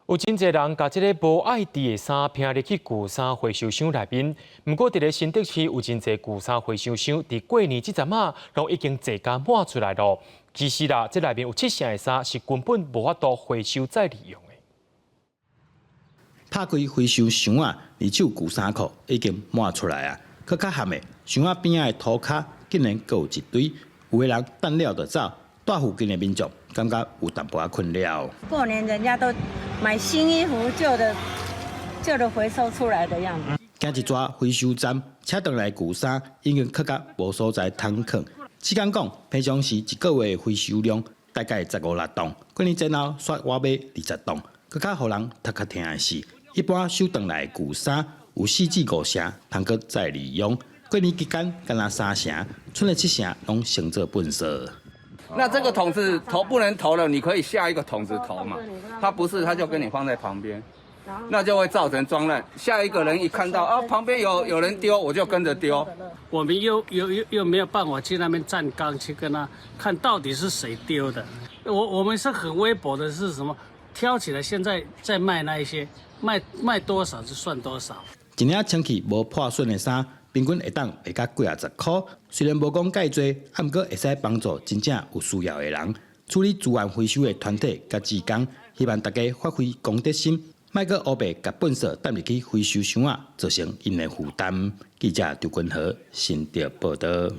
有真濟人共這个無愛挃的衫拚入去舊衫回收箱內面，毋過佇咧新竹市有真濟舊衫回收箱，佇過年這陣仔攏已經濟共滿出來囉。其實啦，這內面有七成的衫是根本無法度回收再利用的。拍開回收箱仔，二手舊衫褲已經滿出來啊！閣較譀的，箱仔邊仔的塗跤竟然閣有一堆，有的人等了就走，蹛附近的民眾感覺有淡薄仔困擾。過年人家都買新衣服，舊的回收出來的樣子。行一逝回收站，車轉來舊衫已經囥甲無所在通囥。時間講，平常時一個月回收量大概十五六噸，過年前後煞倚欲20噸。閣較予人頭殼疼的是，一般收轉來的舊衫有四至五成通閣再利用。過年期間，干焦三成，賰的七成攏成做糞埽。那這個桶子投不能投了，你可以下一個桶子投嘛。他不是，他就跟你放在旁邊，那就會造成髒亂。下一個人一看到啊，旁邊有人丟，我就跟着丟。我們又沒有辦法去那邊站崗去跟他看到底是誰丟的。我們是很微薄的，是什麼？挑起來現在在賣那一些，賣多少就算多少。一領清氣無破損的衫，平均會當賣甲幾仔十箍。雖然無講蓋濟，毋過會使幫助真正有需要的人。處理資源回收的團體佮志工，希望大家發揮公德心，莫閣烏白共糞埽擲入去回收箱仔，造成𪜶的負擔。記者張君和新竹報導。